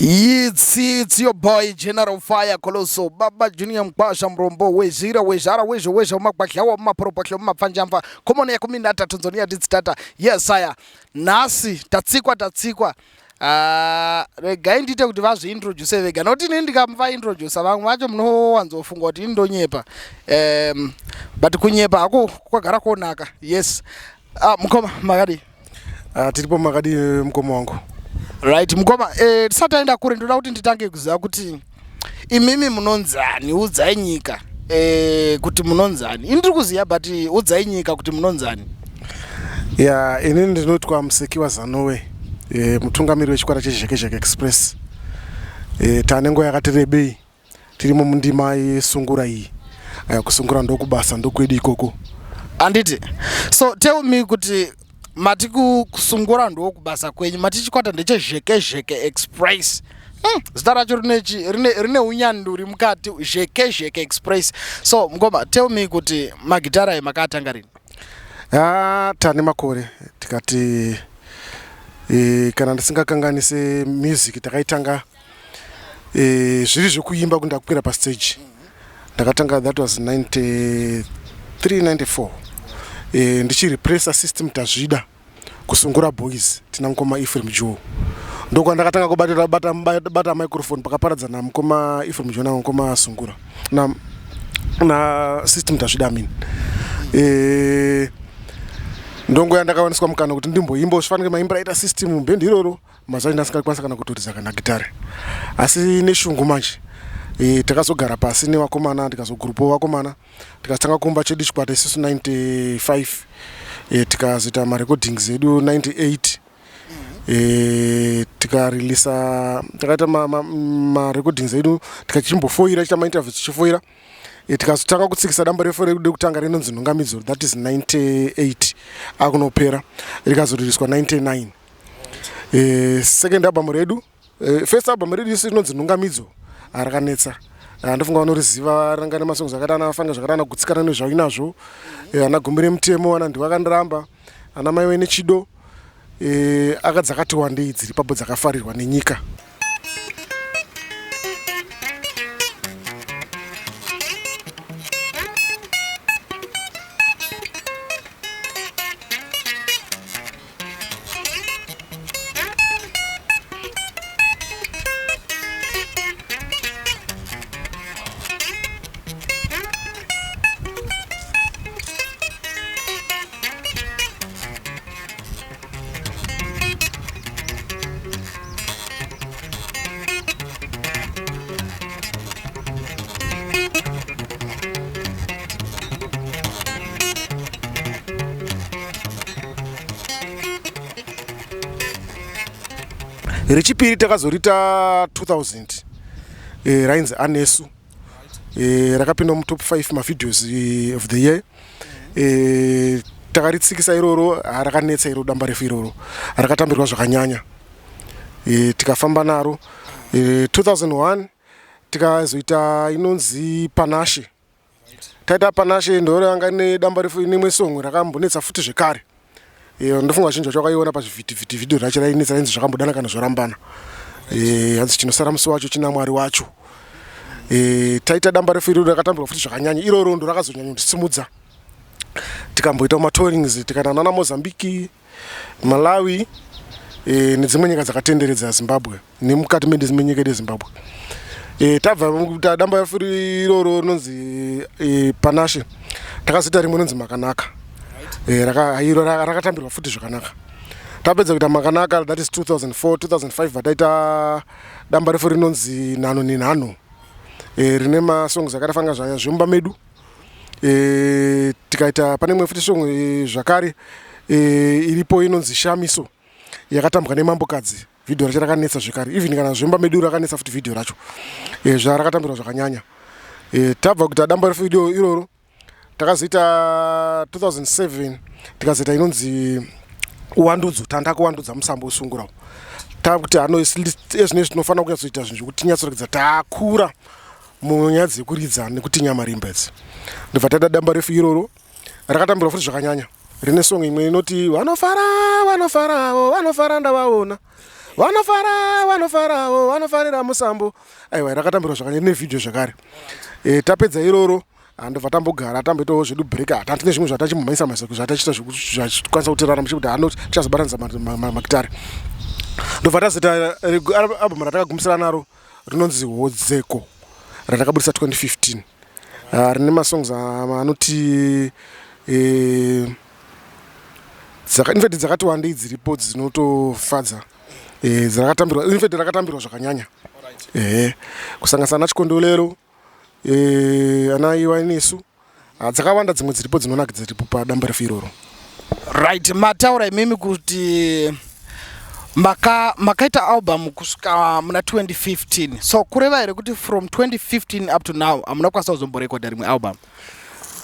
It's your boy General Fire Coloso Baba Junior Mkwasha Mrombo Wezhira Wezhara Wezho Wezho Magwadlawa Maporopotlo Mapfanjamva Komona yakuminata Tanzania Ditsitata. Yes aya nhasi tatsikwa tatsikwa. Regai ndiite kuti vazviintroduce vega nokuti ini ndikavaintroduca vamwe vacho munowanzofunga kuti ini ndonyepa, but kunyepa hako kwagara konaka. Yes, mukoma makadii? Tiripo, makadii mukoma wangu? Right mukoma, tisati taenda kure ndoda kuti nditange kuziva kuti imimi munonzani. Udzai nyika kuti munonzani. Ini ndiri kuziva, but udzai nyika kuti munonzani. Ya, inini ndinotwa Musekiwa Zanowe, mutungamiri wechikwata cheZhekezheke Express. Tane nguva yakati rebei tirimo mundima yesungura iyi. Kusungura ndokubasa ndokwedu ikoko. Anditi? So tell me kuti mati kusungura ndokubasa kwenyu, mati chikwata ndecheZhekezheke Express. Zita racho rine unyanduri mukati, Zhekezheke Express. So mukoma, tell me kuti magitara ayo makaatanga rini? Ya, tane makore tikati kana ndisingakanganise music takaitanga zviri zvekuimba kuti ndakukwira pastage. Ndakatanga, that was 93 94, ndichirepressa System Tazvida kuSungura Boys tina mukoma Ephraim Joe. Ndokwandakatanga kubatira bata, bata microphone pakaparadzana mukoma Ephraim Joe namukoma Sungura na System Tazvida amini. Ndongo yandakawaniswa mukana kuti ndimboimba zvifanike maimbira aita System bhendi iroro. Mazuva ndasingakwanisa kana kutoridza kana gitare, asi neshungu manje takazogara pasi nevakomana, ndikazogurupawo vakomana, tikatanga kuumba chedu chikwata isusu 95. Tikazoita marecordings edu 98, tikarilisa, takaita marecordings edu, tikachimbofoira chiita mainterviews tichifoira. Tikazotanga kutsikisa damba refu redu rekutanga rinonzi Nhungamidzo, that is 98 akunopera, rikazoririswa 99. Second album redu, first album redu isu rinonzi Nhungamidzo, rakanetsa. Ndofunga vanoriziva, ranga nemasongs akaita ana Fanga zvakaita, ana Gutsikana nezvainazvo, ana Gumi Remutemo, ana Ndivakandiramba, ana Mai Wenechido, aka dzakati wandei dziri papo dzakafarirwa nenyika. Rechipiri takazorita 2000, rainzi Anesu. Rakapinda mutop 5 mavideos of the year. Takaritsikisa iroro, rakanetsa iro damba refu iroro, rakatambirwa zvakanyanya. Tikafamba naro. 2001 tikazoita inonzi Panashe. Taita Panashe, ndoranga nedamba refu nemwe song rakambonetsa futi zvekare. Ndofunga vazhinji vacho vakaiona pazvivhitivhiti, vhidhiyo racho rainetsa, rainzi Zvakambodana Kana Zvorambana. Hanzi chinosara musi wacho china Mwari wacho. Taita damba refu iroro, rakatambirwa futi zvakanyanya iroro, ndo rakazonyanya kutisimudza. Tikamboita matourings, tikaenda nana Mozambique, Malawi, nedzimwe nyika dzakatenderedza Zimbabwe nemukati medzimwe nyika yedu yeZimbabwe. Tabva kuita damba refu iroro rinonzi Panashe, takazoita rimwe rinonzi Makanaka. Iro rakatambirwa futi zvakanaka. Tapedza kuita Makanaka, that is 2004 2005, vataita damba refu rinonzi Nhano Nenhano, rine masongs akaita fanga zvemumba medu. Tikaita pane imwe futi song zvakare iripo inonzi Shamiso, yakatambwa neMambokadzi. Vhidhiyo racho rakanetsa zvekare, even kana zvemba medu rakanetsa futi vhidhiyo racho, zvarakatambirwa zvakanyanya. Tabva kuita damba refu video iroro, takazoita 2007, tikazoita inonzi Uwandudzo. Tanda kuwandudza musambo wesungura, takuti hano ezvinezvi tinofanira kunyatsoita zvinhu zvekuti tinyatsoratidza takura munyaya dzekuridza nekuti nyamarimba idzi. Ndobva taita damba refu iroro, rakatambirwa futi zvakanyanya, rine song imwe inoti vanofara, vanofaravo, vanofara ndavaona. Vanofara, vanofarawo, vanofarira musambo. Aiwa, rakatambirwa zvakanyanya nevhidhiyo zvakare. Tapedza iroro, handobva tambogara, tamboitawo zvedu break. Hatine zvimwe zvatachimhanyisa mazeko zvatachiita zvakwanisa kutirarama chikuti hano tichazobatanidza magitare. Ndobva tazoita album ratakagumisira naro rinonzi Hodzeko, ratakabudisa 2015. Rine masongs anoti in fact dzakati wandei dziripo dzinotofadza. Rakatambirwa, in fact rakatambirwa zvakanyanya, ehe, kusanganisa ana Chikondolero, ana Iwa Nesu. Dzakawanda dzimwe dziripo dzinonakidza dziripo padambarefu iroro. Right, mataura imimi kuti makaita album kusvika muna 2015. So kureva here kuti from 2015 up to now hamuna kukwanisa kuzomborekodha rimwe album?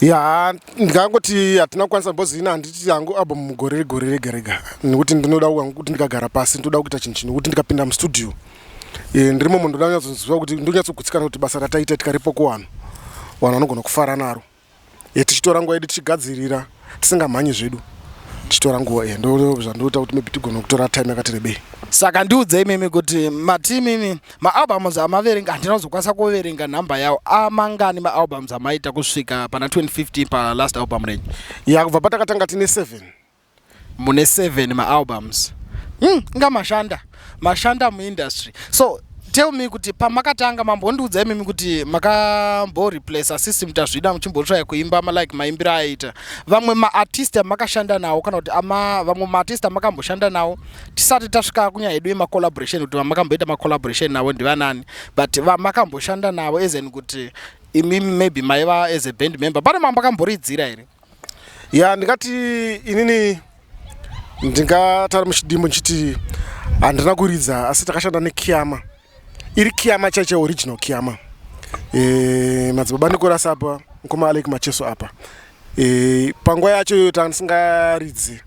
Ya, ndingangoti hatina kukwanisa because ini handiti hangu album mugore regore rega rega, nekuti ndinoda kuti ndikagara pasi ndoda kuita chinhu chino kuti ndikapinda mustudio, ndirimo munhu ndoda kunyatsoziva kuti ndonyatsogutsikana kuti basa rataita tikaripo kuvanhu, vanhu vanogona kufara naro. Tichitora nguva yedu tichigadzirira, tisingamhanyi zvedu, tichitora nguva. Ndo zvandoita kuti maybe tigone kutora time yakati rebei. Saka ndiudzei mimi kuti mati mimi maalbums amaverenga, handina kuzokwanisa kuverenga nhamba yawo, amangani maalbums amaita kusvika pana 2015 palast album renyu? Ya, kubva patakatanga tine 7. Mune 7 maalbums. Inga mashanda, mashanda muindustry. So tell me kuti pamakatanga, mambondiudza imimi kuti makamboreplaca System Tazvida muchimbotsvaya kuimba like maimbiro aiita vamwe maartist amakashanda nawo, kana kuti vamwe maartist amakamboshanda nawo, tisati tasvika kunyaya yedu yemacollaboration, kuti vamakamboita macollaboration navo ndivanani, but vamakamboshanda navo as in kuti imimi maybe maiva as a band member, pane mamakamboridzira here? Ya, ndingati inini ndingatara muchidimbo nchiti handina kuridza, asi takashanda neKhiama, iri Khiama chaicho, original Khiama. Madzibaba Nicholas apa, mukoma Alec Macheso apa. Panguva yacho iyoyo tanga tisingaridzi,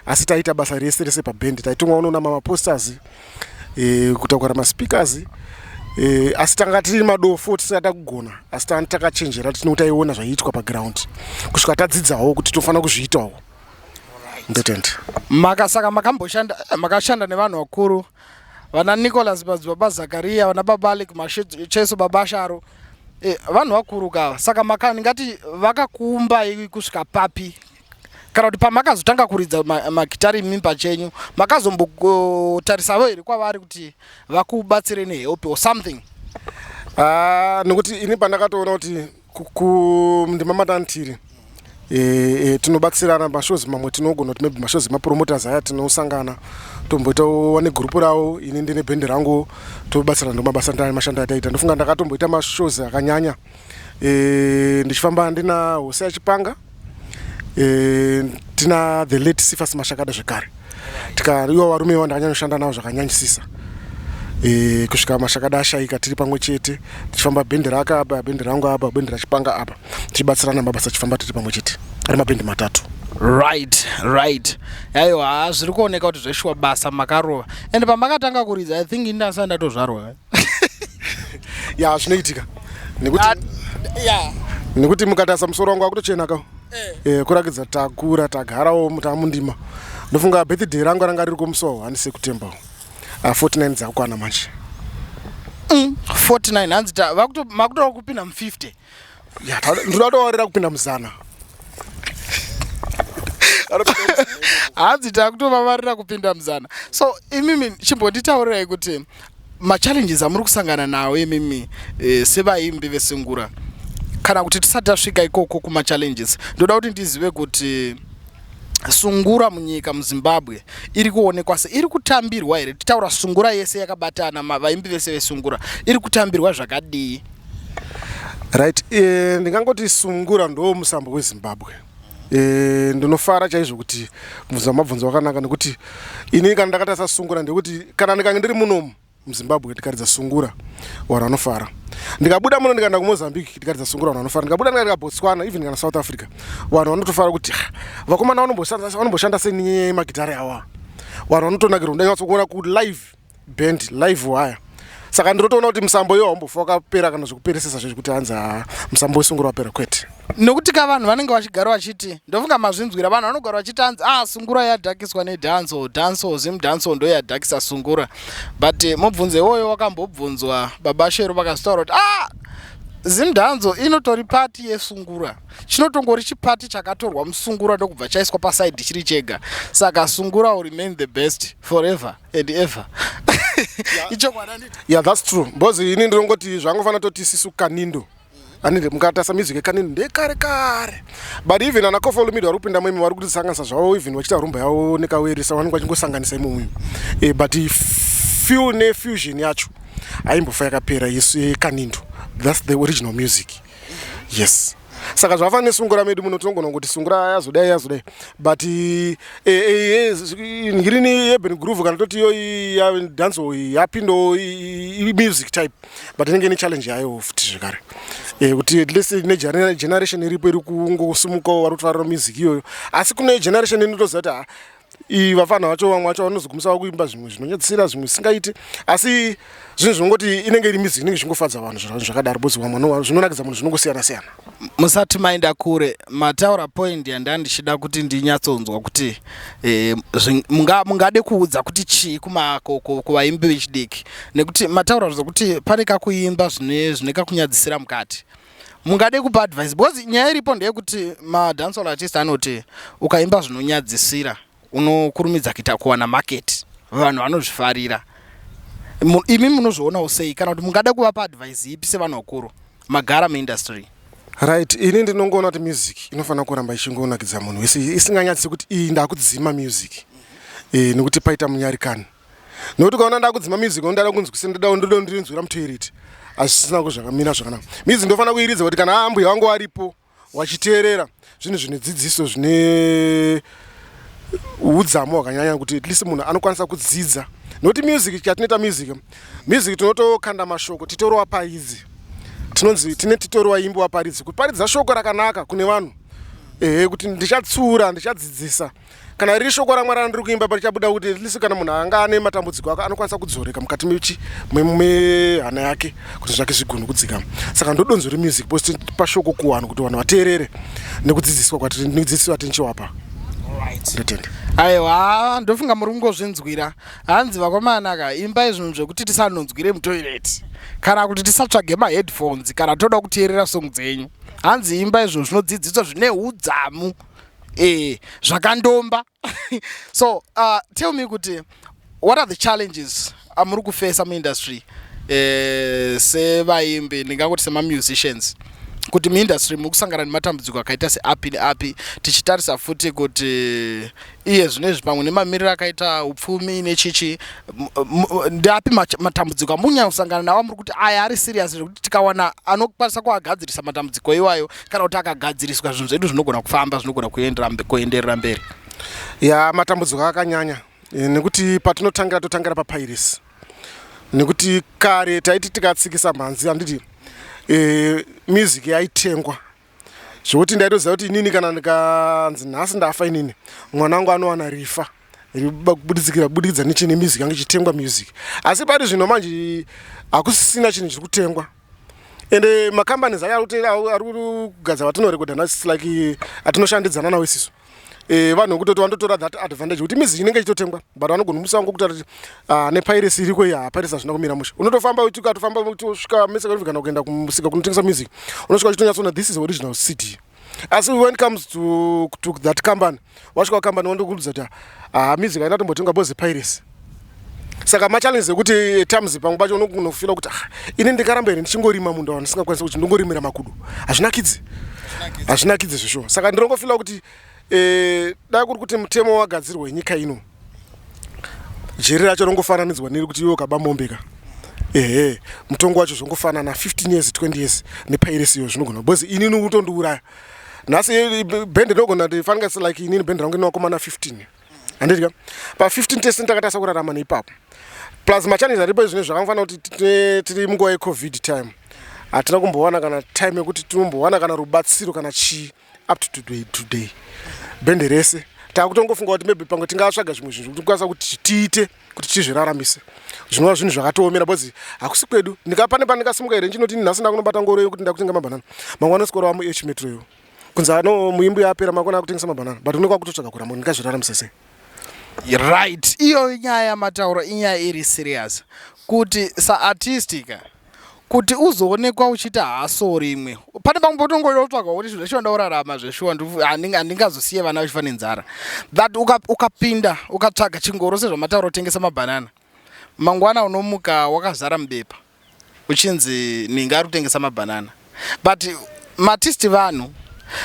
asi taita basa rese rese pabhendi. Taitonga unoona mamaposters, kutakura maspeakers, asi tanga tiri madofo tisingada kugona, asi tanga takachenjera tinokuti taiona zvaiitwa paground kusvika tadzidzawo kuti tofanira kuzviitawo. Ndotenda. Saka makamboshanda, makashanda nevanhu vakuru, vana Nicholas madzibaba Zakaria, vana baba Alec Macheso, baba Sharo, vanhu vakuru kava. Saka ndingati vakakuumbai kusvika papi, kana kuti pamakazotanga kuridza magitari imimi pachenyu, makazombotarisavo here kwavari kuti vakubatsire nehelp or something? Ah, nekuti ini pandakatoona kuti ndima matantiri, tinobatsirana mashows mamwe, tinogona kuti maybe mashows emapromoters aya tinosangana, tomboitawo negrupu ravo, ini ndine bhendi rangu, tobatsirana. Ndo mabasa mashando ataita. Ndofunga ndakatomboita mashows akanyanya, ndichifamba ndina Hosea Chipanga, tina the late Cephas Mashakada zvekare. Tika ivo varume ivo ndakanyanya navo zvakanyanyisisa, kusvika Mashakada ashayika, tiri pamwe chete tichifamba, bhendi rake apa, bhendi rangu apa, bhendi raChipanga apa, tichibatsirana mabasa, tichifamba tiri pamwe chete, ari mabhendi matatu. Right, aiwa, zviri kuoneka kuti zveshuwa basa makarova. And pamakatanga kuridza, I think indasati ndatozvarwa. Ya, zvinoitika nekuti nekuti mukatarisa musoro wangu wakutochena ka. Kurakidza takura, tagarawo tamundima. Ndofunga birthday rangu ranga riri kumusi wa1 September. 49 dzakukwana manje. 49, hanzi makutoda kupinda mu50. Ya, ndoda kutowarira kupinda muzana. Hanzi takutovavarira kupinda muzana. So imimi chimbonditaurirai kuti machallenges amuri kusangana nawo imimi, sevaimbi vesungura, kana kuti tisati tasvika ikoko kumachallenges, ndoda kuti ndizive kuti sungura munyika muZimbabwe iri kuonekwa se iri kutambirwa here? Titaura sungura yese yakabatana, vaimbi vese vesungura, iri kutambirwa zvakadii? Right, ndingangoti sungura ndo musambo weZimbabwe. Ndinofara chaizvo kuti mubvunzo wamabvunzo wakanaka, nekuti ini kana ndakatarisa sungura, ndekuti kana ndikange ndiri munomu muZimbabwe ndikaridza sungura, vanhu vanofara. Ndikabuda muno ndikaenda kuMozambique ndikaridza sungura, vanhu vanofara. Ndikabuda ndikaenda Botswana, even kana South Africa, vanhu vanotofara kuti, "Ah, vakomana vanomboshanda senyaya yemagitare awa." Vanhu vanotonakirwa. Ndanyatsokuona kulive band, live wire. Saka ndinotoona kuti musambo iwo haumbofa wakapera kana zvekuperesesa zvezvi kuti hanzi haa musambo wesungura wapera, kwete. Nokuti ka vanhu vanenge vachigara vachiti, ndofunga mazvinzwira, vanhu vanogara vachiti hanzi ah, sungura yadhakiswa nedancehall, dancehall, Zim dancehall ndo yadhakisa sungura. But mubvunzo iwoyo wakambobvunzwa Baba Shero, vakazotaura kuti ah, Zim dancehall inotori part yesungura, chinotongori chipati chakatorwa musungura ndokubva chaiswa paside chiri chega, saka sungura will remain the best forever and ever. Ichokwadi, handiti? Yeah, that's true, because ini ndinongoti zvangofanira toti isisu kanindo aninde mukatarisa music yekanindo ndekare kare, but even ana Koffi Olomide vari kupinda moimi, vari kutisanganisa zvavo, even vachiita rumba yavo nekaweresa, vanenge vachingosanganisa imomo, but feel nefusion yacho haimbofa yakapera yesu yekanindo. That's the original music, yes. Saka zvafana nesungura medu muno, tinogona kungoti sungura yazodai, yazodai, but ngirini urban groove kana toti iyo dancehall yapindawo music type, but inenge ine challenge yayo futi zvekare, kuti at least negeneration iripo iri kungosimukawo, vari kutofarira music iyoyo, asi kune generation inotoziva kuti ha, vafana vacho vamwe vacho vanozogumisa vakuimba zvimwe zvinonyadzisira, zvimwe zvisingaiti, asi zvinhu zvinongoti inenge iri music inenge ichingofadza vanhu zvakadaro, because vamwe zvinonakidza munhu zvinongosiyana siyana. Musati maenda kure, mataura point yanda ndichida kuti ndinyatsonzwa kuti mungade kuudza kuti chii kuvaimbi vechidiki, nekuti mataura zvokuti pane kakuimba zvine kakunyadzisira mukati. Mungade kupa advice, because nyaya iripo ndeyekuti madancehall artist anoti ukaimba zvinonyadzisira unokurumidza kuita kuwana market, vanhu vanozvifarira. Imi munozvionawo sei, kana kuti mungada kuvapa advice ipi sevanhu vakuru magara muindustry? Right, ini ndinongoona kuti music inofanira kuramba ichingonakidza munhu wese, isinganyadzisi kuti iyi ndakudzima music nekuti paita munyarikani, nekuti ukaona ndakudzima music, ndada kunzwisa, ndoda ndinzwira mutoilet, hazvisina kuzvakamira zvakanaka. Music ndofanira kuiridza kuti kana ambuya vangu varipo vachiteerera zvinhu zvine dzidziso, zvine udzamu hwakanyanya, kuti at least munhu anokwanisa kudzidza, nokuti music chatinoita, music tinotokanda mashoko, titori vaparidzi, tinonzi tine titori vaimbi vaparidzi, kuparidza shoko rakanaka kune vanhu, ehe, kuti ndichatsiura, ndichadzidzisa. Kana riri shoko raMwari randiri kuimba, parichabuda kuti at least kana munhu anga ane matambudziko ake anokwanisa kudzoreka mukati mechi mehana yake kuti zvake zvigone kudzikama. Saka ndodonzo remusic, because pashoko kuvanhu kuti vanhu vateerere nekudzidziswa kwatiri, nekudzidziswa tichiwapa. Ndotenda. Aiwa, ndofunga muri kungozvinzwira. Hanzi vakomana ka, imbai zvinhu zvekuti tisanonzwire mutoilet kana kuti tisatsvage maheadphones kana toda kuteerera song dzenyu. Hanzi imbai zvinhu zvinodzidziswa, zvine udzamu, zvakandomba. So tell me kuti what are the challenges amuri kufesa muindustry sevaimbi, ndingangoti semamusicians, kuti muindustry muri kusangana nematambudziko akaita seapi neapi, tichitarisa futi kuti iye zvinezvi pamwe nemamiriro akaita upfumi nechichi, ndeapi matambudziko amunyanya kusangana nawo, muri kuti aya ari serious zvekuti tikawana anokwanisa kuagadzirisa matambudziko iwayo, kana kuti akagadziriswa zvinhu zvedu zvinogona kufamba, zvinogona kuenderera mberi? Ya, matambudziko akanyanya, nekuti patinotangira totangira papiracy, nekuti kare taiti tikatsikisa mhanzi, handiti, music yaitengwa, zvokuti ndaitoziva kuti inini kana ndikanzi nhasi ndafa, inini mwana wangu anowana rifa kubudikidza budikidza nechine music yange ichitengwa music. Asi pari zvino manje hakusisina chinhu chiri kutengwa, ende macompanies aya ari kugadzira vatinorekodha nhasi, like atinoshandidzana nawo isisu, vanhu vekutoti vandotora that advantage kuti music inenge ichitotengwa, but vanogona musa wangu kutaura kuti, ah, nepiracy iriko iyi. Piracy hazvina kumira mushe. Unotofamba ukatofamba uchitosvika mese kana kuenda kumusika kunotengesa music, unosvika uchitonyatsoona this is original CD, asi when it comes to that company, wasvika kucompany wandokuudza kuti, ah, music haina tombotengwa because piracy. Saka machallenges ekuti times pamwe pacho unofila kuti, ah, ini ndikaramba here ndichingorima munda wandisingakwanisi kuti ndongorimira makudo? Hazvinakidzi, hazvinakidzi zvishuwa. Saka ndinongofila kuti dai kuri kuti mutemo wagadzirwa wenyika ino, jeri racho rongofananidzwa neri kuti iwe ukaba mombe ka, ehe, mutongo wacho zvongofanana 15 years, 20 years nepiracy iyo zvinogona, because inini utondiuraya nhasi, bhendi ndogona ndifanira, like inini bhendi rangu inovakomana 15, handiti ka? Pa15 tese takatarisa kurarama neipapo, plus machallenges aripo izvino zvakangofanira kuti tiri munguva yeCovid time, hatina kumbowana kana time yekuti tinombowana kana rubatsiro kana chii. Up to today, bhende rese Takutongofunga kuti maybe pamwe tingatsvaga zvimwe zvinhu zvekuti tikwanisa kuti tiite kuti tizviraramise, zvinova zvinhu zvakatoomera because hakusi kwedu. Pane pandingasimuka here ndichinoti nhasi ndakunobata ngoro yekuti ndakutenga mabhanana, mangwana sikoro wamu H Metro iwo kunzi ano muimbo yapera, mangwana akutengesa mabhanana, but unenge wakutotsvaga kuramba. Ndingazviraramisa sei? Right, iyo nyaya yamataura inyaya iri serious, kuti saartist ka, kuti uzoonekwa uchiita haso rimwe, pane pamwe potongoda kutsvaga kuti zvinhu zveshuwa, ndaurarama zveshuwa, handingazosiye vana vachifa nenzara. But ukapinda ukatsvaga chingoro sezvamataura, kutengesa mabhanana, mangwana unomuka wakazara mubepa uchinzi ninga ari kutengesa mabhanana. But maartist vanhu,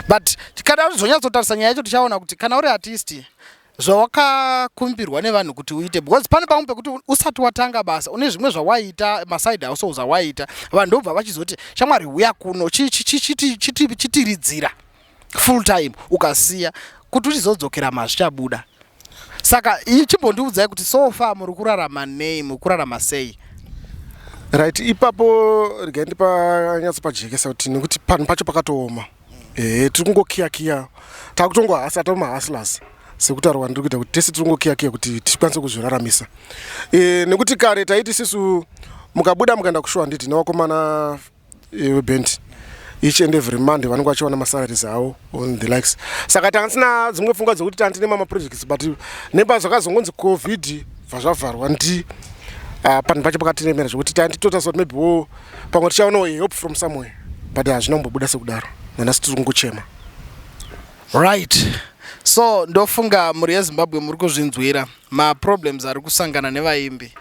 but kana uzonyatsotarisa nyaya yacho, tichaona kuti kana uri artist, zvawakakumbirwa nevanhu kuti uite, because pane pamwe pekuti usati watanga basa une zvimwe zvawaita, maside hustles awaita, vanhu ndobva vachizoti, "Shamwari, uya kuno, chitiridzira full time." Ukasiya kuti uchizodzokera, mazvichabuda. Saka chimbondiudzai kuti so far muri kurarama nei, muri kurarama sei? Right, ipapo regai ndipanyatso kuti nekuti panhu pacho pakatooma. Ehe, tiri kungokiyakiya, takutongohasa, tari mahustlers sekutaurwa ndiri kuita, kuti tese tiri kungokiyakiya kuti tikwanise kuzviraramisa. Nekuti kare taiti sisu mukabuda mukaenda kushow, handiti, nevakomana veband, each and every Monday vanenge vachiwana masalaries avo on the likes. Saka tanga tisina dzimwe pfungwa dzekuti tanga tine mamaprojects, but nemba zvakazongonzi COVID bva zvavharwa, ndi panhu pacho pakatiremera zvekuti tanditotarisa kuti maybe wo pamwe tichaonawo help from somewhere, but hazvina kumbobuda sekudaro. Nanhasi tiri kungochema. Right, so ndofunga mhuri yeZimbabwe muri kuzvinzwira maproblems ari kusangana nevaimbi.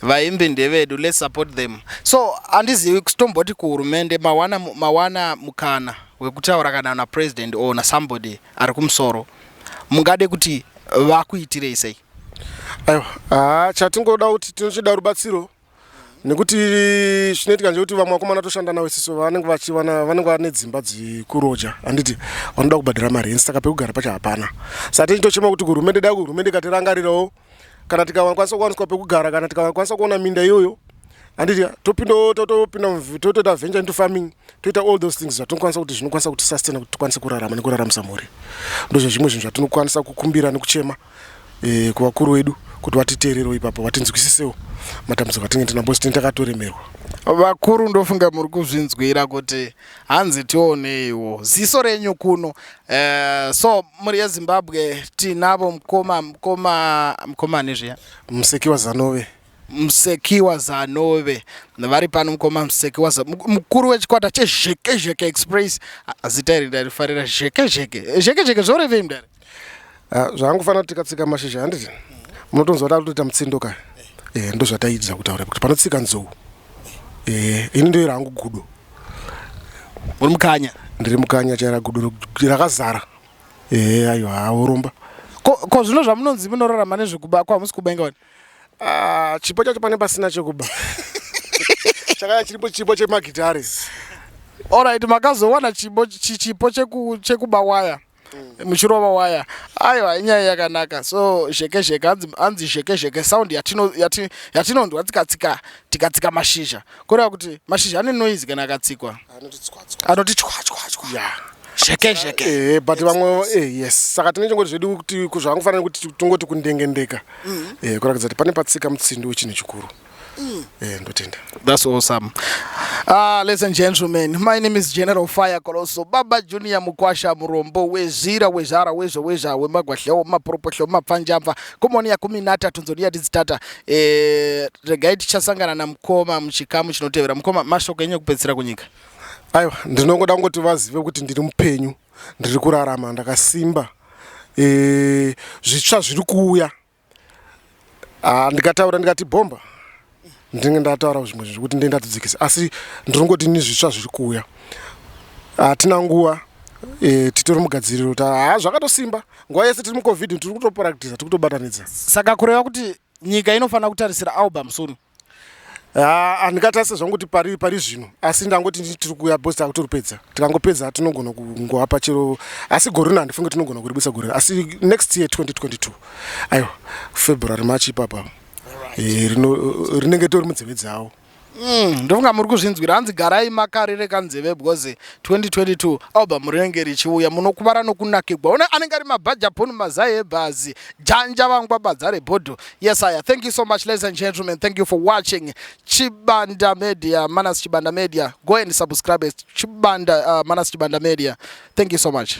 Vaimbi ndevedu, let's support them. So handizivi kutomboti kuhurumende mawana mukana wekutaura kana napresident or nasomebody ari kumusoro, mungade kuti vakuitirei sei? Aiwa, haa, chatingoda kuti tinochida rubatsiro, nekuti chinoitika ndechekuti vamwe vakomana toshanda navo isisu vanenge vachiwana, vanenge vane dzimba dzekuroja, handiti, vanoda kubhadhara marents, saka pekugara pacho hapana. Saka tichitochema kuti kuhurumende, dai kuhurumende ikatirangarirawo, kana tikakwanisa kuwaniswa pekugara, kana tikakwanisa kuona minda iyoyo, handiti, topinda, totopinda, totoita venture into farming, toita all those things zvatinokwanisa kuti zvinokwanisa kuti sustain kuti tikwanise kurarama nekuraramisa mhuri. Ndozvezvimwe zvinhu zvatinokwanisa kukumbira nekuchema kuvakuru vedu kuti vatiteererewo ipapo, vatinzwisisewo matambudziko atinenge tinabo, tinenge takatoremerwa. Vakuru, ndofunga muri kuzvinzwira kuti hanzi tioneiwo ziso renyu kuno. So mhuri yeZimbabwe, tinavo mukoma, mukoma, mukoma nezviya? Musekiwa Zanove. Musekiwa Zanove vari pano. Mukoma Musekiwa, mukuru wechikwata cheZheke Zheke Express. Ah, zita iri ndarifarira, Zheke Zheke, Zheke Zheke, zvorevei, mudare? Ah, zvaangofanira kuti tikatsika mashizha, handiti munotonzwa kuti akutoita mutsindo ka. Ndo zvataiidza kutaura kuti panotsika nzou. Ini ndoira hangu gudo. Uri mukanya? Ndiri mukanya, chaira gudo rakazara. Aiwa, hauromba. Ko zvino zvamunonzi munorarama nezvekuba, ko hamusi kuba ingawani? Ah, chipo chacho pane pasina chekuba, chakaya chiripo, chipo chemagitare. Alright, makazowana chipo chipo chekuba waya, muchirova waya. Aiwa, inyaya yakanaka. So Zheke Zheke, hanzi Zheke Zheke sound yatinonzwa tsika tikatsika mashizha, kureva kuti mashizha ane noise kana akatsikwa. Anoti tswatswa. Anoti chwa chwa chwa. Zheke Zheke. But vamwe, yes, saka tine chingoti zvedu kuti zvangofanira kuti tongoti kundengendeka, kuratidza kuti pane patsika mutsindo wechinhu chikuru. Ndotenda. That's awesome. Ladies and gentlemen, my name is General Fire Colosso, Baba Junior Mukwasha Murombo, Wezira, Wezara, Wezo, Weza, Wemagwahlewo, Mapropohlo, Mapfanjamva, Komoni ya 13 nzoni tidzitata. Regai tichasangana namukoma muchikamu chinotevera. Mukoma, mashoko enyu ekupedzisira kunyika. Aiwa, ndinongoda kungoti vazive kuti ndiri mupenyu, ndiri kurarama ndakasimba. Zvitsva zviri kuuya. Ah, ndikataura ndikati bhomba, ndinenge ndataura zvimwe zvinhu zvekuti ndenge ndatodzikisa, asi ndinongoti ni zvitsva zviri kuuya, hatina nguva. Titori mugadziriro, ha, zvakatosimba. Nguva yese tiri muCOVID, tiri kutopractisa, tiri kutobatanidza. Saka kureva kuti nyika inofanira kutarisira album soon? Handingatarisa zvangu kuti pari zvino, asi ndangoti tiri kuuya because takutoripedza. Tikangopedza tinogona kungovapa chero, asi gore rino handifungi tinogona kuribisa gore, asi next year 2022, aiwa, February, March ipapa, rinenge tori munzeve dzavo. Ndofunga muri kuzvinzwira. Hanzi garai makarereka nzeve because 2022 album rinenge richiuya, munokuvara nokunakigwa. Une anenge ari mabhajaponi, mazai ebhazi, janja vangwa badza rebhodho. Yes aya, thank you so much, ladies and gentlemen. Thank you for watching Chibanda Media, Manas Chibanda Media. Go and subscribe at Chibanda, Manas Chibanda Media. Thank you so much.